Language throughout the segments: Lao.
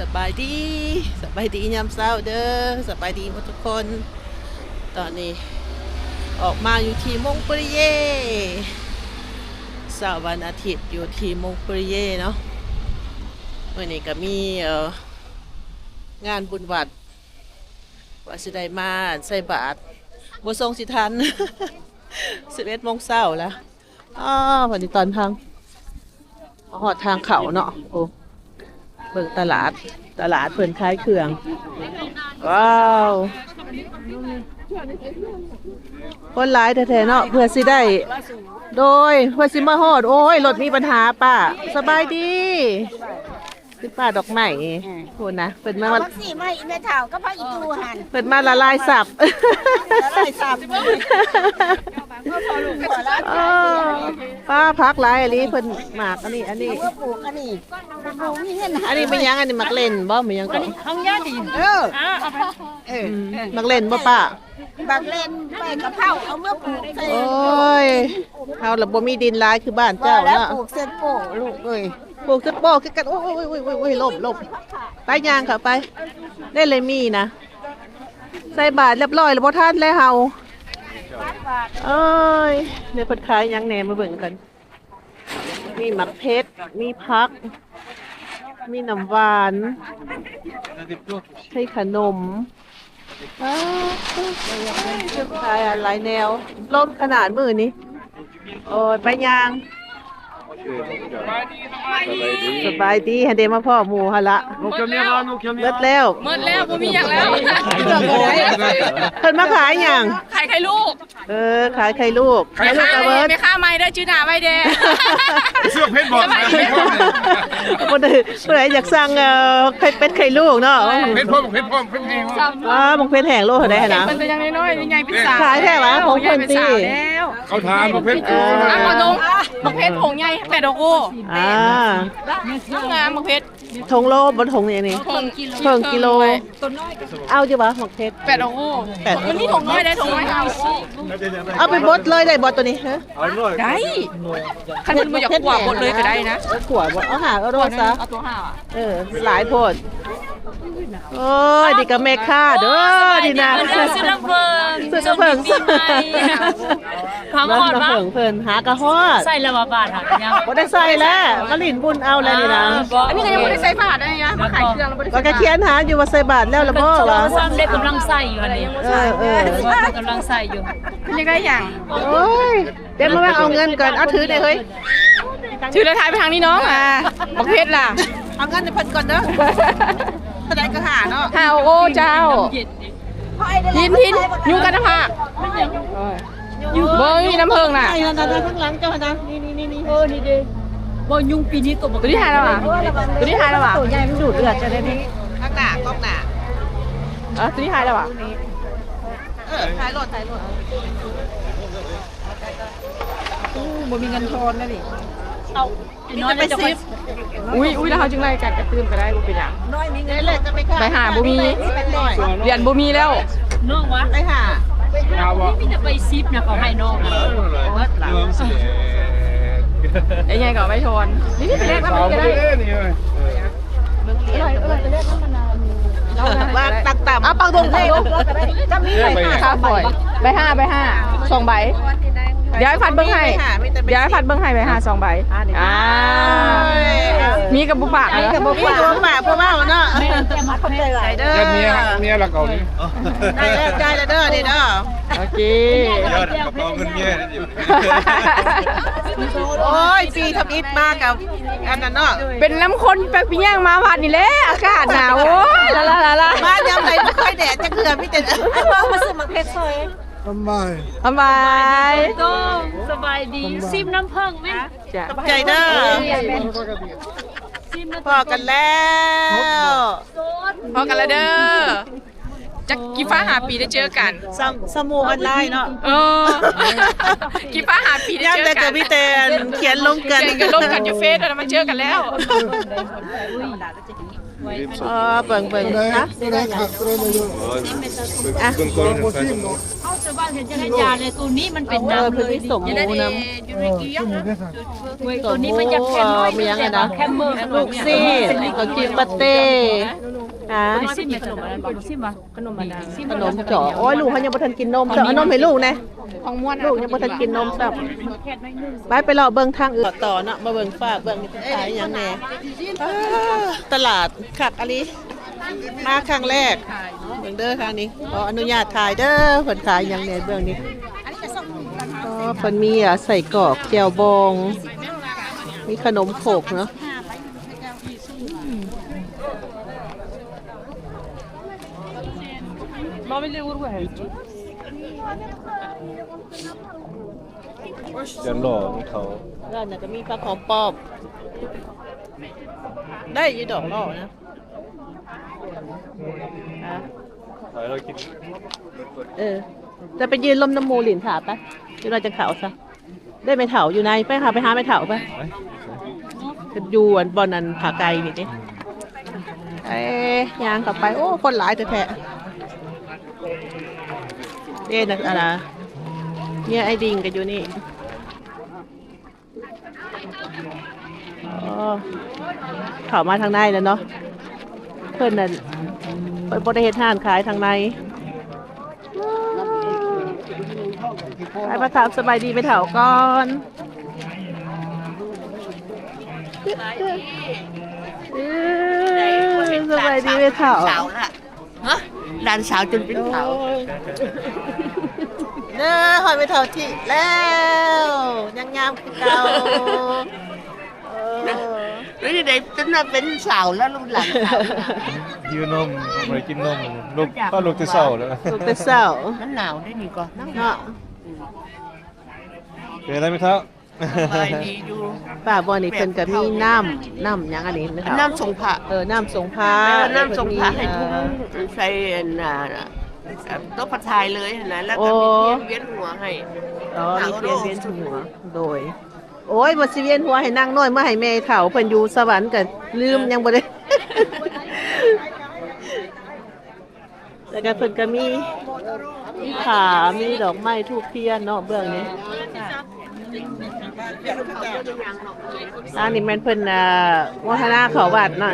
ສະບາຍດີ ສະບາຍດີຍາມເຊົ້າເດີ້ ສະບາຍດີໝົດທຸກຄົນ. ຕອນນີ້ອອກມາຢູ່ທີ່ມົງປະເຢ ເຊົ້າວັນອາທິດຢູ່ທີ່ມົງປະເຢເນາະ. ມື້ນີ້ກໍມີ ເອີ ງານບຸນວັດ ວ່າຊິໄດ້ມາໃສ່ບາດ ບໍ່ສົ່ງຊິທັນ ສິບເອັດໂມງເຊົ້າແລ້ວ. ອ້າ ບັດນີ້ຕອນທາງ ມາຮອດທາງເຂົ້າເນາະ. ໂອ້ ເບິ່ງຕະຫຼາດ ຕະຫຼາດເພິ່ນຂາຍເຄື່ອງ. ວ້າວ ຄົນຫຼາຍແທ້ໆເນາະ ເພື່ອຊິໄດ້ ໂດຍ ເພື່ອຊິມາຮອດ. ໂອ້ຍ ລົດມີບັນຫາ ປ້າ. ສະບາຍດີ ຄືປ້າດອກໄມ້ ເອີ ພຸ້ນນະ ເພິ່ນມາ ເອົາຜັກຊີມາໃຫ້ອີແມ່ເຖົ້າກັບຜັກອີຕູຫັ້ນ ເພິ່ນມາລະລາຍຊັບ ລະລາຍຊັບ. ເອີ ປ້າ ຜັກຫຼາຍອີ່ຫຼີ ເພິ່ນໝາກອັນນີ້ ອັນນີ້ ເອົາມາປູກອັນນີ້ ບໍ່ມີເງິນ ອັນນີ້ແມ່ນຫຍັງ? ອັນນີ້ໝາກເລັ່ນບໍ່? ແມ່ນຫຍັງກໍ? ອັນນີ້ຂອງຍາດີ. ເອີ ເອີ ໝາກເລັ່ນບໍ່ປ້າ? ບັກເລັ່ນ ໃບກະເພົາ ເອົາມາປູກໃສ່. ໂອ້ຍ ເຮົາລະບໍ່ມີດິນຫຼາຍຄືບ້ານເຈົ້າເນາະ. ປູກເສັດໂປ້ລູກເອີຍ ປູກເສັດໂປ້ຄືກັນ. ໂອ້ຍ ໂອ້ຍ ໂອ້ຍ ໂອ້ຍ ລົ້ມ ລົ້ມ ໄປຍ່າງເຂົ້າໄປ. ໄດ້ເລີຍມີນະ ໃສ່ບາດຮຽບຮ້ອຍແລ້ວ ບໍ່ທັນແລ້ວເຮົາ. ໂອ້ຍ ເດ້ ເພິ່ນຂາຍຫຍັງແດ່ ມາເບິ່ງກັນ. ມີໝາກເຜັດ ມີຜັກ ມີນ້ຳຫວານ ໃສ່ຂະໜົມ. ອ້າວ ເພິ່ນຂາຍຫຼາຍແນວ ລົມຂະໜາດມື້ນີ້. ໂອ້ຍ ໄປຍ່າງ ສະບາຍດີ ຫັ້ນເດ ມາພໍ້ໝູ່ຫັ້ນລະ. ໝົດແລ້ວ ໝົດແລ້ວ ບໍ່ມີຫຍັງແລ້ວ. ເພິ່ນມາຂາຍຫຍັງ? ຂາຍໄຂ່ລູກ. ເອີ ຂາຍໄຂ່ລູກ ຂາຍໄຂ່ລູກກະເບີດ. ແມ່ຄ້າໃໝ່ເດີ້ ຈື່ໜ້າໄວ້ແດ່. ເສື້ອເພັດບໍ່? ຜູ້ໃດ ຜູ້ໃດຢາກສັ່ງ ເອີ ໄຂ່ເປັດໄຂ່ລູກເນາະ. ເຜັດພ້ອມ ເຜັດພ້ອມ ເຜັດແຮງ. ວ້າ ບັກເຜັດແຫ້ງໂລເທົ່າໃດຫັ້ນນະ? ເພິ່ນກໍຍັງນ້ອຍໆ ໃຫຍ່ເປັນສາວແລ້ວ. ເຂົາຖາມບັກເຜັດກ່ອນ. ເອົາ ໝາກດົງ ບັກເຜັດຖົງໃຫຍ່ ແປດດອກໂອ້. ອ່າ ງາມບັກເຜັດ. ຖົງໂລບໍ່? ຖົງນີ້ ນີ້ ເຄິ່ງກິໂລ ເຄິ່ງກິໂລ. ເອົາຢູ່ບໍ່ ໝາກເຜັດ? ແປດໂອ້ໂຫ ແປດ ມັນມີຖົງນ້ອຍໄດ້ ຖົງນ້ອຍເອົາ. ເອົາໄປບົດເລີຍໄດ້ບໍ່ໂຕນີ້? ຮະ ໄດ້ ຄັນເພິ່ນບໍ່ຢາກຂົ້ວບົດເລີຍກໍໄດ້ນະ. ເອີ ຂົ້ວບໍ່? ເອົາຫາເອົາໂລດຊະ. ເອົາໂຕຫາ ເອີ ຫຼາຍໂພດ. ໂອ້ຍ ນີ້ກໍແມ່ຄ້າເດີ້ ນີ້ນະ ຊື້ນ້ຳເຜິ້ງ ຊື້ນ້ຳເຜິ້ງ ພາມາຮອດ ມາເຜິ້ງເພິ່ນຫາກະຮອດ. ໃສ່ແລ້ວວ່າບາດຫາຍັງ ບໍ່ໄດ້ໃສ່ແລ້ວ ມາຫຼິ້ນບຸນເອົາແລ້ວນີ້ນະ. ອັນນີ້ກໍຍັງບໍ່ໄດ້ໃສ່ບາດໄດ້ນະ ມາຂາຍເຄື່ອງແລ້ວບໍ່ໄດ້ໃສ່ບາດ. ກໍກະຂຽນຫາຢູ່ວ່າໃສ່ບາດແລ້ວລະບໍ່ ວ່າຊ້ຳເດ້ ກຳລັງໃສ່ຢູ່ຫັ້ນນີ້. ເອີ ເອີ ກຳລັງໃສ່ຢູ່. ເພິ່ນຢາກໄດ້ຫຍັງ? ໂອ້ຍ ດຽວມາເອົາເງິນກ່ອນ ເອົາຖືແດ່ເຮີ້ຍ ຖືແລ້ວຖ່າຍໄປທາງນີ້ນ້ອງ. ອ່າ ບັກເພັດລະ ເອົາເງິນໃຫ້ເພິ່ນກ່ອນເດີ້. ເທົ່າໃດກໍຫາເນາະ ຫາ. ໂອ້ເຈົ້າ ຫີນ ຫີນ ຍຸງກັນນະພາກ. ບໍ່ມີນ້ຳເຜິ້ງນະ ທາງຫຼັງເຈົ້ານະ. ນີ້ໆໆ ເອີ ນີ້ເດ້. ບໍ່ ຍຸງປີນີ້ຕົວບັກ ຕົວນີ້ຫາຍແລ້ວຫວາ? ຕົວນີ້ຫາຍແລ້ວຫວາ? ຕົວໃຫຍ່ມັນດູດເລືອດຈະໄດ້ນີ້. ຂ້າງໜ້າ ກ້ອງໜ້າ. ເອີ ຕົວນີ້ຫາຍແລ້ວຫວາ? ເອີ ຖ່າຍໂລດ ຖ່າຍໂລດ. ໂອ້ ບໍ່ມີເງິນທອນນະນີ້. ເອົາ ມີແຕ່ໄປສິບ. ອຸ້ຍ ອຸ້ຍ ແລ້ວເຮົາຈຶ່ງໄລ່ກັນກະຕື່ມກໍໄດ້ ບໍ່ເປັນຫຍັງ. ໄປຫ້າບໍ່ມີ ຫຼຽນບໍ່ມີແລ້ວ. ນ້ອງວະ ໄປຫ້າ ມີແຕ່ໄປສິບນະ ເຂົາໃຫ້ນ້ອງນະ. ໄອ້ໃຫຍ່ກໍເອົາໄປທອນ ນີ້ໆ ໄປແລກນຳມັນກໍໄດ້. ເອີ ເອີ ໄປແລກນຳມັນນະ. ວາງຕັກຕຳ ເອົາປັກດົງ ປັກດົງ ຈະມີໃຫ້ຫ້າ ຂ້າວຝອຍ ໃບຫ້າ ໃບຫ້າ ສອງໃບ. ດຽວອ້າຍພັດເບິ່ງໃຫ້ ດຽວອ້າຍພັດເບິ່ງໃຫ້ ໄປຫາສອງໃບ. ອ່າ ມີກັບບໍ່ປາກ ມີກັບບໍ່ປາກ ມີກັບບໍ່ປາກ ຜູ້ເວົ້າເນາະ. ຂອບໃຈຫຼາຍເດີ ເມຍ ເມຍລະເກົານີ້. ໄດ້ແລ້ວ ຈ່າຍແລ້ວເດີ ນີ້ເດີ. ໂອເຄ ຍອດກະເປົາເງິນເມຍ. ໂອ້ຍ ປີທຳອິດມາກັບອັນນັ້ນເນາະ ເປັນນຳຄົນໄປປີ້ຍ່າງມາວັດນີ້ແຫຼະ ອາກາດໜາວ. ໂອ້ຍ ລະລະລະລະ ມາຍາມໃດບໍ່ເຄີຍແດດຈັກເທື່ອ ມີແຕ່ ເອົາມາຊື້ໝາກເຜັດຊອຍ. ຄຳບາຍ ຄຳບາຍ ສະບາຍດີ ຊິມນ້ຳເຜິ້ງແມ່. ຈ້າ ຂອບໃຈເດີ. ຊິມນ້ຳເຜິ້ງ ພໍ້ກັນແລ້ວ ພໍ້ກັນແລ້ວເດີ. ຈັກກີ້ຟ້າຫ້າປີໄດ້ເຈີກັນ ສະ ສະໝູ່ອອນລາຍເນາະ. ເອີ ກີ້ຟ້າຫ້າປີໄດ້ເຈີກັນ ຍາມໃດກໍມີແຕ່ຂຽນລົມກັນ ຂຽນກັນລົມກັນຢູ່ເຟສ ແລ້ວມາເຈີກັນແລ້ວ. ອໍ ເບິ່ງ ເບິ່ງ ຮະ ເບິ່ງກ່ອນ ເ ວ່າເຫັນຈັກກະຍານເລີຍ ໂຕນີ້ມັນເປັນນ້ຳເລີຍ ເອີ ເພິ່ນມີສົມໝູນຳ ເອີ ໂຕນີ້ມັນຈະແຄມເມີ ມີຫຍັງຫັ້ນນະ ແຄມເມີ ລູກຊີ້ນ ເຂົ້າຈີ່ປາເຕ້ ຮະ ຊິມຂະໜົມອັນນັ້ນບໍ່ ຊິມບໍ່ ຂະໜມອັນນັ້ນ ຂະໜມຈອກ ໂອ້ຍ ລູກເຮົາຍັງບໍ່ທັນກິນນົມຊ້ຳ ເອົານົມໃຫ້ລູກແດ່ ຂອງມ່ວນ ລູກຍັງບໍ່ທັນກິນນົມຊ້ຳ ໄປ ໄປເລາະເບິ່ງທາງອື່ນຕໍ່ເນາະ ມາເບິ່ງຟ້າເບິ່ງນີ້ເພິ່ນຂາຍຫຍັງແດ່ ອ້າ ຕະຫຼາດຄັກອີ່ຫຼີ ມາຄັ້ງແລກ ເບິ່ງເດີທາງນີ້ ຂໍອະນຸຍາດຖ່າຍເດີ ເພິ່ນຂາຍຫຍັງແດ່ເບື້ອງນີ້ ອໍ ເພິ່ນມີ ອາ ໄສ້ກອກ ແຈ່ວບອງ ມີຂະໜົມໂຄກເນາະ. Mami le urgu he. ເດືອນລໍຂອງເຂົາ ແລ້ວນັ້ນກໍມີຜັກຫອມປ້ອມ ໄດ້ຢູ່ດອກລໍນະ ອາ ເອີ ຈະໄປຢືນລົມນຳໝູ່ຫຼິ້ນຖ້າໄປ ຢູ່ນອກຈັກເຂົ້າຊະ. ໄດ້ແມ່ເຖົ້າຢູ່ໃນ ໄປຫາ ໄປຫາແມ່ເຖົ້າໄປ ໄປ ຢູ່ອັນບ່ອນອັນຂາໄກ່ນີ້ຕິ ເອີ ຍ່າງເຂົ້າໄປ ໂອ້ ຄົນຫຼາຍແທ້ໆ ເດ້ ອັນນະ ເມຍອ້າຍດິງກໍຢູ່ນີ້ ອໍ ເຂົ້າມາທາງໃນແລ້ວເນາະ ເພິ່ນນັ້ນ ເພິ່ນບໍ່ໄດ້ເຮັດຮ້ານຂາຍທາງໃນ. ໄປ ມາຖາມສະບາຍດີແມ່ເຖົ້າກ່ອນ ເອີ ສະບາຍດີແມ່ເຖົ້າ ສາວລະ ຮະ ຫຼານສາວຈົນເປັນສາວ ໂອ້ຍ ເດີ ຮອດແມ່ເຖົ້າທິແລ້ວ ຍັງງາມຄືເກົ່າ ເອີ ເອີ ເປັນຈັ່ງໃດ ຈົນວ່າເປັນສາວແລ້ວ ລູກຫຼານສາວ ຫິວນົມ ບໍ່ໄດ້ກິນນົມ ລູກ ພາລູກແຕ່ເຊົ້າແລ້ວ ລູກແຕ່ເຊົ້າ ມັນໜາວເດ້ນີ້ກໍ ເນາະ ເປັນຈັ່ງໃດແມ່ເຖົ້າ? ສະບາຍດີຢູ່ ປ້າ ບ່ອນນີ້ເພິ່ນກໍມີນ້ຳ ນ້ຳຫຍັງອັນນີ້ແມ່ເຖົ້າ? ນ້ຳສົງພະ ເອີ ນ້ຳສົງພະ ເອີ ນ້ຳສົງພະ ໃຫ້ທຸ່ມ ເອີ ໃສ່ອັນນ່າ ຕົກພະທາຍເລີຍຫັ້ນນະ ແລ້ວກໍມີ ໂອ້ ທຽນວຽນຫົວໃຫ້ ອໍ ມີທຽນວຽນຫົວ ໂດຍ ໂອ້ຍ ບໍ່ຊິວຽນຫົວໃຫ້ນາງນ້ອຍ ມາໃຫ້ແມ່ເຖົ້າ ເພິ່ນຢູ່ສະຫວັນກໍລືມ ຍັງບໍ່ໄດ້ ແລ້ວກໍເພິ່ນກໍມີ ມີຜ້າ ມີດອກໄມ້ທູບທຽນເນາະ ເບື້ອງນີ້ ອັນນີ້ແມ່ນເພິ່ນ ອາ ໂມທະນາເຂົ້າວັດເນາະ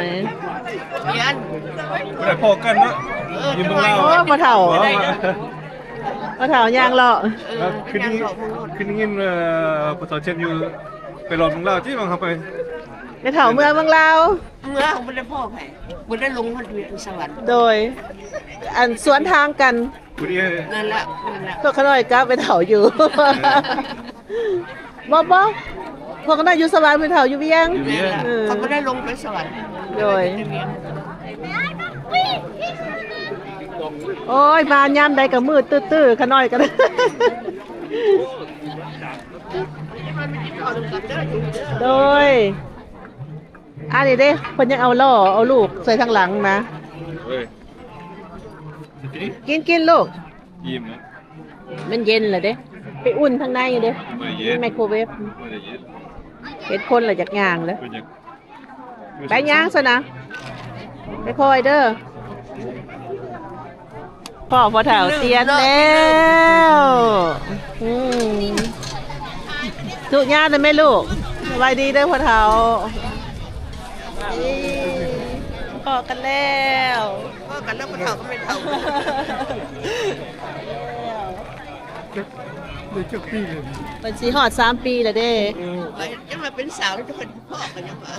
ບໍ່ໄດ້ພໍ້ກັນເນາະ ຢູ່ເມືອງລາວ ໂອ້ ພໍ່ເຖົ້າ ພໍ່ເຖົ້າຍ່າງເລາະ ເອີ ຄືໄດ້ຍິນ ຄືໄດ້ຍິນ ເອີ ພໍ່ເຖົ້າເຈັບຢູ່ ໄປເລາະເມືອງລາວຕິ ວ່າເຮົາໄປ ແມ່ເຖົ້າເມືອເມືອງລາວ ເມືອ ບໍ່ໄດ້ພໍ້ໃຜ ບໍ່ໄດ້ລົງຮອດສະຫວັນ ໂດຍ ອັນສວນທາງກັນ ຜູ້ນີ້ ນັ້ນລະ ນັ້ນລະ ພວກຂ້ານ້ອຍກັບແມ່ເຖົ້າຢູ່ ບໍ່ ບໍ່ ພວກຂ້ານ້ອຍຢູ່ສະຫວັນ ແມ່ເຖົ້າຢູ່ວຽງ ຢູ່ວຽງ ເອີ ເຂົາບໍ່ໄດ້ລົງໄປສະຫວັນ ໂດຍ ໂອ້ຍ ມາຍາມໃດກໍມືດຕື້ໆ ຂ້ານ້ອຍກໍ ໂດຍ ອັນນີ້ເດ້ ເພິ່ນຍັງເອົາລໍ້ ເອົາລູກໃສ່ທາງຫຼັງນະ ເອີ ກິນ ກິນລູກ ອີ່ມແລ້ວ ມັນເຢັນແລ້ວເດ້ ໄປອຸ່ນທາງໃນເດ້ ບໍ່ໄດ້ເຢັນ ໄມໂຄຣເວຟ ບໍ່ໄດ້ເຢັນ ເຫັນຄົນແລ້ວຢາກຍ່າງເລີຍ ເພິ່ນຢາກ ໄປຍ່າງຊັ້ນນະ ໄປຄ່ອຍເດີ ພໍ່ພໍ່ເຖົ້າຕຽນແລ້ວ ອືມ ທຸຍານະແມ່ລູກ ສະບາຍດີເດີພໍ່ເຖົ້າ ນີ້ ພໍ້ກັນແລ້ວ ພໍ້ກັນແລ້ວພໍ່ເຖົ້າກັບແມ່ເຖົ້າ ໄດ້ຈັກປີແລ້ວນີ້? ເພິ່ນຊິຮອດສາມປີແລ້ວເດ້ ເອີ ຈັ່ງວ່າເປັນສາວ ຈັ່ງເພິ່ນພໍ້ກັນຫຍັງວະ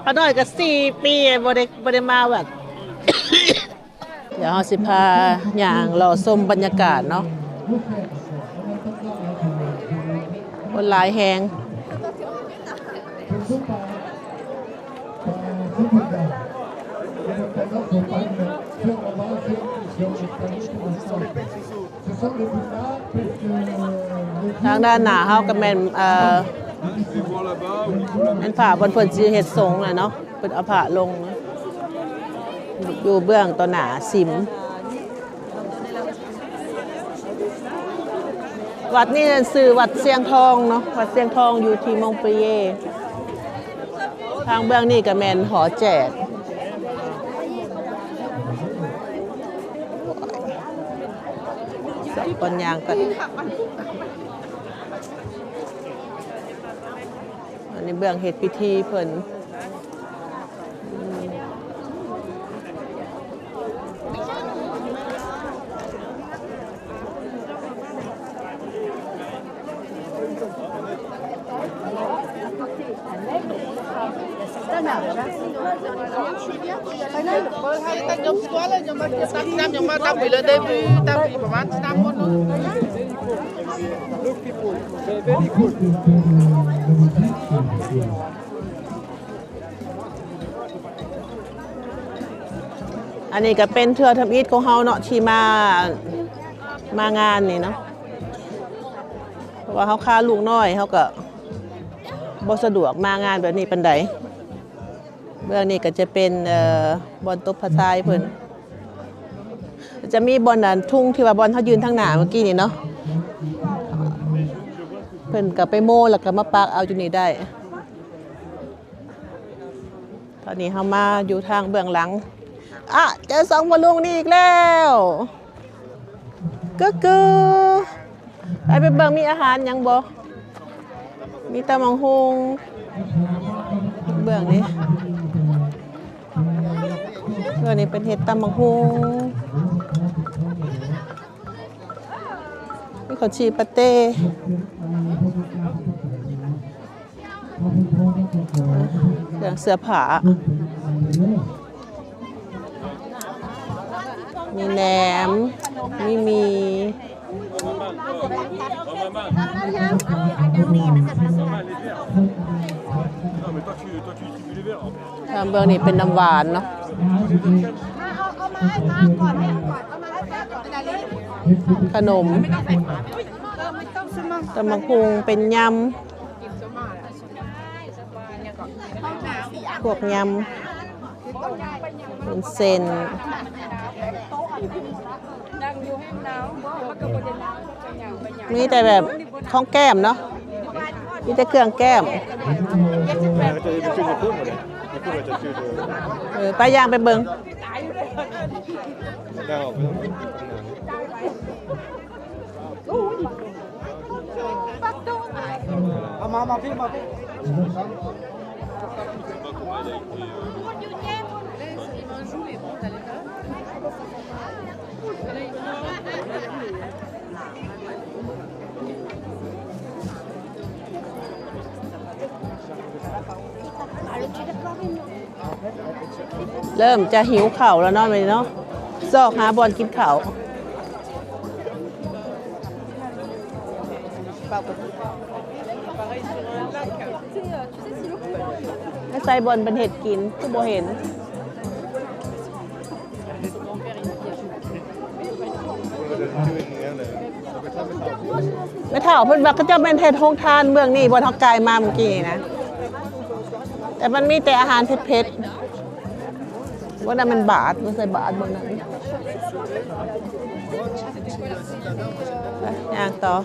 ຂ້ານ້ອຍກໍສີ່ປີບໍ່ໄດ້ ບໍ່ໄດ້ມາວັດ ດຽວເຮົາຊິພາຍ່າງເລາະຊົມບັນຍາກາດເນາະ ຄົນຫຼາຍແຮງ. ທາງດ້ານໜ້າເຮົາກໍແມ່ນ ເອີ ແມ່ນຜ້າບ່ອນເພິ່ນຊິເຮັດສົງນະເນາະ ເພິ່ນເອົາຜ້າລົງນະ ຢູ່ເບື້ອງຕໍ່ໜ້າສິມ. ວັດນີ້ຊື່ວັດຊຽງທອງເນາະ ວັດຊຽງທອງຢູ່ທີ່ມົງປະເຢ. ທາງເບື້ອງນີ້ກໍແມ່ນຫໍແຈກ. ກ່ອນຍ່າງກ່ອນ. ອັນນີ້ເບື້ອງເຮັດພິທີເພິ່ນ. ອັນນີ້ກໍເປັນເທື່ອທຳອິດຂອງເຮົາເນາະ ທີ່ມາ ມາງານນີ້ເນາະ ເພາະວ່າເຮົາຄາລູກນ້ອຍ ເຮົາກໍບໍ່ສະດວກມາງານແບບນີ້ປານໃດ. ເບື້ອງນີ້ກໍຈະເປັນ ເອີ ບ່ອນຕົບຜ້າຊາຍເພິ່ນ ຈະມີບ່ອນອັນທຸງທີ່ວ່າບ່ອນເຮົາຢືນທາງໜ້າເມື່ອກີ້ນີ້ເນາະ ເພິ່ນກໍໄປໂມ້ແລ້ວກໍມາປັກເອົາຢູ່ນີ້ໄດ້. ຕອນນີ້ເຮົາມາຢູ່ທາງເບື້ອງຫຼັງ. ອະ ເຈີສອງພໍ່ລູກນີ້ອີກແລ້ວ. ກຶກກື ໄປ ໄປເບິ່ງມີອາຫານຫຍັງບໍ່? ມີຕຳບັກຫຸ່ງ ເບື້ອງນີ້ ເບື້ອງນີ້ເພິ່ນເຮັດຕຳບັກຫຸ່ງ ມີເຂົ້າຈີ່ປາເຕ້. ເຄື່ອງເສື້ອຜ້າ ມີແໜມ ມີໝີ່ ທາງເບື້ອງນີ້ເປັນນ້ຳຫວານເນາະ ຂະໜົມ ຕຳບັກຫຸ່ງ ເປັນຍຳ ພວກຍຳ ເປັນເສັ້ນ ມີແຕ່ແບບຂອງແກ້ມເນາະ ມີແຕ່ເຄື່ອງແກ້ມ. ເອີ ໄປ ຍ່າງໄປເບິ່ງ. ເອົາມາ ມາພີ້ ມາພີ້. ເລີ່ມຈະຫິວເຂົ້າແລ້ວເນາະ ແມ່ນເນາະ ຊອກຫາບ່ອນກິນເຂົ້າ. ໃສບ່ອນເພິ່ນເຮັດກິນ ຄືບໍ່ເຫັນ? ແມ່ເຖົ້າເພິ່ນວ່າເຂົາເຈົ້າແມ່ນເຮັດໂຮງທານເບື້ອງນີ້ ບ່ອນເຮົາກາຍມາເມື່ອກີ້ນີ້ນະ ແຕ່ມັນມີແຕ່ອາຫານເຜັດໆ. ບ່ອນນັ້ນມັນບາດ ມັນໃສ່ບາດບ່ອນນັ້ນ. ໄປ ຍ່າງຕໍ່.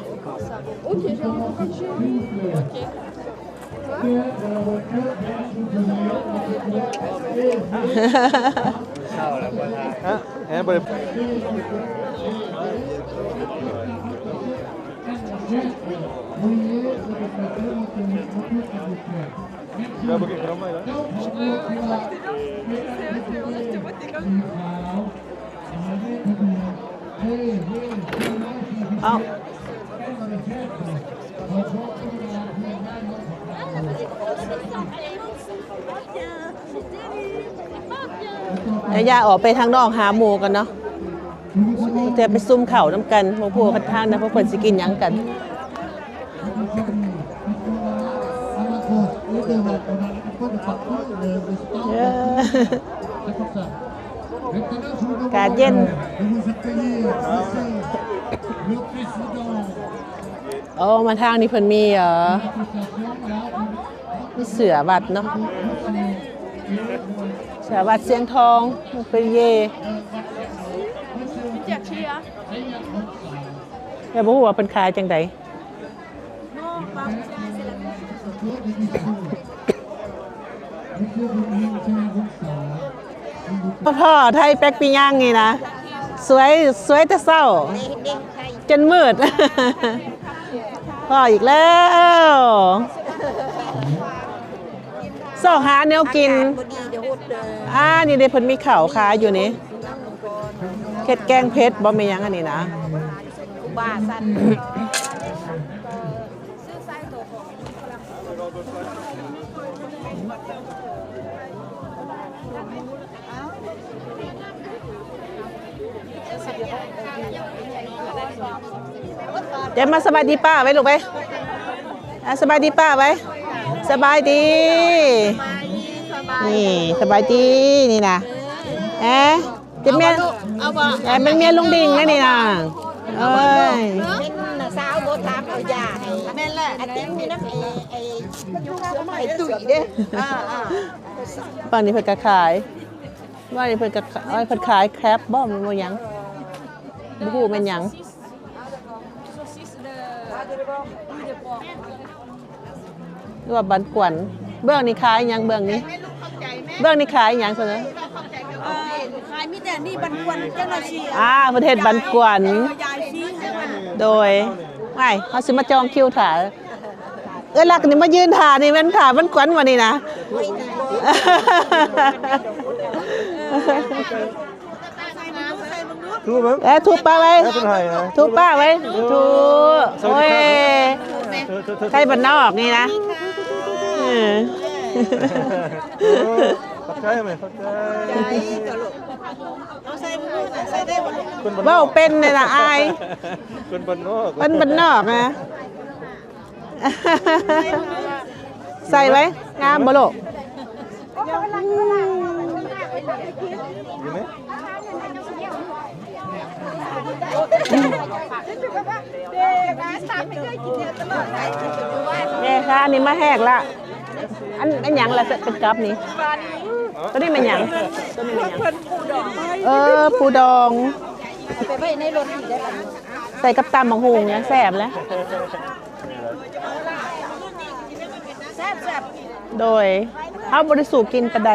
ເອົ້າ ດຽວຍ່າງອອກໄປທາງນອກຫາໝູ່ກ່ອນເນາະ ແຕ່ໄປຊຸມເຂົ້ານຳກັນ ບໍ່ຮູ້ວ່າທາງນັ້ນພວກເພິ່ນຊິກິນຫຍັງກັນ. ອາກາດເຢັນ. ໂອ້ ມາທາງນີ້ເພິ່ນມີ ເອີ ມີເສືອວັດເນາະ ເສືອວັດຊຽງທອງ ເປັນເຢ ແຕ່ບໍ່ຮູ້ວ່າເພິ່ນຂາຍຈັ່ງໃດ. ພໍ້ໄທແປັກປີຍັງນີ້ນະ ສວຍ ສວຍແຕ່ເຊົ້າ. ຈົນມືດ ພໍ້ອີກແລ້ວ ຊອກຫາແນວກິນ. ອ່າ ນີ້ເດ້ ເພິ່ນມີເຂົ້າຂາຍຢູ່ນີ້ ເຮັດແກງເຜັດບໍ່ ແມ່ນຫຍັງອັນນີ້ນະ. ເຈມ ມາສະບາຍດີປ້າໄວ້ລູກໄວ້ ອ່າ ສະບາຍດີປ້າໄວ້ ສະບາຍດີ ນີ້ ສະບາຍດີ ນີ້ນະ ເອ ເຈມ ເອົາບໍ່ລູກ ເອົາບໍ່ ເອີ ແມ່ນເມຍລຸງດິງນະນີ້ນະ ເອີຍ ເປັນສາວບໍ່ຖາມເອົາຢາໃຫ້ ແມ່ນແຫຼະ ອາຕິງມີນຳ ໄອ້ ໄອ້ ໄອ້ຕຸ້ຍເດ້ ອ່າໆ ຝັ່ງນີ້ເພິ່ນກໍຂາຍ ວ່ານີ້ເພິ່ນກໍຂາຍ ເພິ່ນຂາຍແຄຣບບໍ່ ແມ່ນບໍ່ຫຍັງ ບໍ່ຮູ້ແມ່ນຫຍັງ. ຫຼືວ່າບັນກວນ ເບື້ອງນີ້ຂາຍຫຍັງ ເບື້ອງນີ້ ເບື້ອງນີ້ຂາຍຫຍັງຊັ້ນເນາະ ຂາຍມີແຕ່ນີ້ບັນກວນເຈົ້າໜ້າທີ່ ອ່າ ເພິ່ນເຮັດບັນກວນ ເອີ ຢາຍຟຣີໃຫ້ເພິ່ນ ໂດຍ ໄປ ເຮົາຊິມາຈອງຄິວຖ້າ ເອື້ອຍລັກນີ້ມາຢືນຖ້ານີ້ແມ່ນຖ້າມັນກວນບໍ່ນີ້ນະ ໃສ່ເບິ່ງດູ ໃສ່ເບິ່ງດູ ເອີ ທູບປ້າໄວ້ ເອີ ເພິ່ນໃຫ້ນະ ທູບປ້າໄວ້ ເອີ ທູບ ສະຫວັດດີ ໂອ້ຍ ຄັບ ເອີ ໄທບ້ານນອກນີ້ນະ ເອີ ເອີ ຂອບໃຈແມ່ ຂອບໃຈ ເອົາໃສ່ເບິ່ງດູ ໃສ່ໄດ້ບໍ່ ເວົ້າເປັນນີ້ລະ ອາຍ ຄົນບ້ານນອກ ຄົນບ້ານນອກນະ. ໃສ່ໄວ້ ງາມບໍ່ລູກ ແມ່ຄ້ານີ້ມາແຮກລະ ອັນ ອັນຫຍັງລະ ເປັນກັບນີ້ ໂຕນີ້ແມ່ນຫຍັງ ໂຕນີ້ແມ່ນຫຍັງ ເອີ ປູດອງ ເອົາໄປໄວ້ໃນລົດນີ້ໄດ້ ໃສ່ກັບຕຳບັກຫຸ່ງນະ ແຊບແຫຼະ. ໂດຍ ເຮົາບໍ່ໄດ້ສູບກິ່ນປານໃດ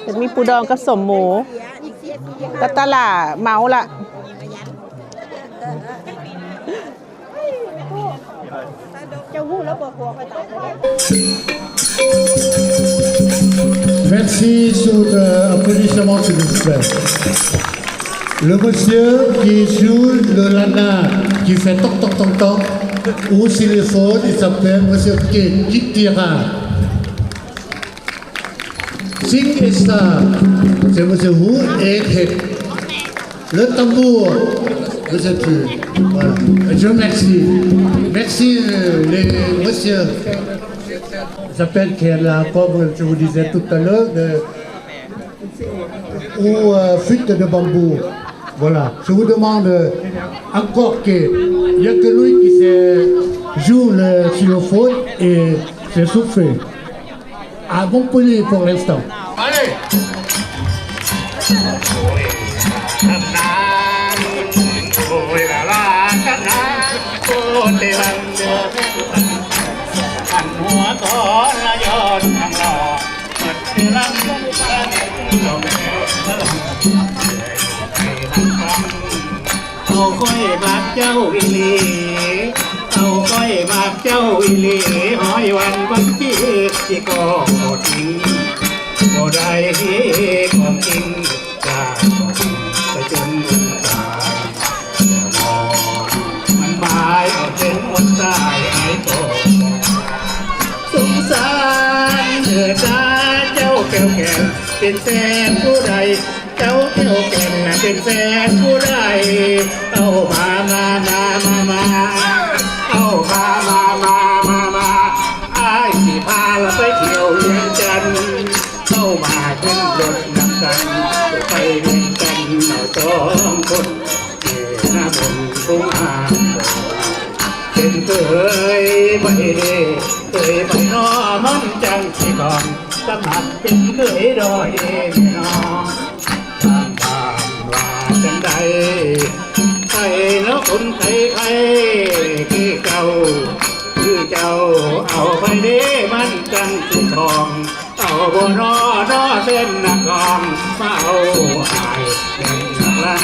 ຈະມີປູດອງກັບສົ້ມໝູ ກະຕະຫຼ້າເມົາລະ. ເຈົ້າຮູ້ແລ້ວບໍ່ ຜົວຂ້ອຍຕາຍແລ້ວເດ້. Merci, sous, euh, applaudissement, s'il vous plaît. Le monsieur qui joue le lanade, qui fait toc, toc, toc, toc, au xylophone, il s'appelle monsieur Kitira. Sing Esa, c'est monsieur Wu et Hek. Le tambour, monsieur Tu. Voilà. Je vous remercie. Merci, euh, les messieurs. Ils s'appellent Kela, comme je vous disais tout à l'heure, de, ou, euh, flûte de bambou. Voilà. Je vous demande, euh, encore que, il y a que lui qui sait jouer le xylophone et se souffler. À Montpellier pour l'instant. Allez. ເອົາຂ້ອຍມັກເຈົ້າອີ່ຫຼີ ເອົາຂ້ອຍມັກເຈົ້າອີ່ຫຼີ ຮ້ອຍວັນພັນປີ ຊິກໍບໍ່ຖິ້ມ ບໍ່ໄດ້ກໍກິນ ຈາກໄປຈົນວັນຕາຍ ມັນໝາຍເອົາເຖິງວັນຕາຍ ອ້າຍກໍສົງສານເດີ ຖ້າເຈົ້າແກ້ວແກ່ນ ເປັນແຟນຜູ້ໃດ ເຈົ້າແກ້ວແກ່ນເປັນແຟນຜູ້ໃດ ເອົາມາ ມາ ມາ ມາ ມາ ເອົາມາ ມາ ມາ ມາ ມາ ອ້າຍຊິພາລະໄປທ່ຽວວຽງຈັນ ເອົາມາຂຶ້ນລົດນຳກັນ ໄປວຽງຈັນເຮົາສອງຄົນ ເອີ ນາບຸນຜູ້ງາມ ເປັນເຂີຍໄປເດີ ເຂີຍໄປນໍ ມັນຈັ່ງຊິຄອງ ສະໝັກເປັນເຂີຍດອກເອແມ່ນ້ອງ ທາງບ້ານວ່າຈັ່ງໃດ ໃຜເນາະຄົນໄທ ໃຜຄືເຈົ້າ ຄືເຈົ້າ ເອົາໃຜເດ ມັນຈັ່ງຊິຄອງ ເອົ ບໍ່ນອ ນອເປັນນັກຮ້ອງ ມາເອົາອ້າຍ ແກ່ນນັກລັນ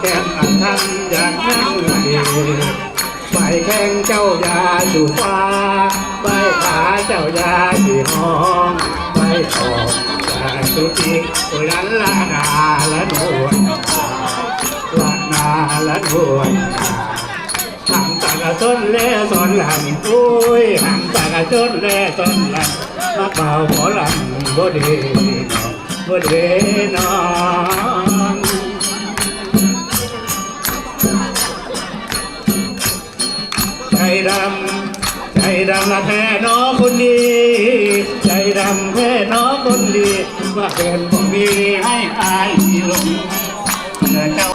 ແກ່ນອັນທັນ ຢ່າງນັ້ນເດ ໄປແຂ່ງເຈົ້າຢ່າສູ່ຟ້າ ໄປຫາເຈົ້າຢ່າຊິຮ້ອງ ໄປອອກຢ່າສູ່ຕິ ໂອ້ຍ ລານລານາລານວນ ລານາລານວນ ຫາງຕາກະຊົນແລສອນຫຼັງ ໂອ້ຍ ຫາງຕາກະຊົນແລສອນຫຼັງ ມາເປົ່າໝໍລຳບໍ່ເດນ້ອງ ບໍ່ເດນ້ອງ. ໃຈດຳ ໃຈດຳລະແທ້ໜໍຄົນດີ ໃຈດຳແທ້ໜໍຄົນດີ ວ່າເກີນບໍ່ມີໃຫ້ອາຍຫຼົງ ເມື່ອເຈົ້າ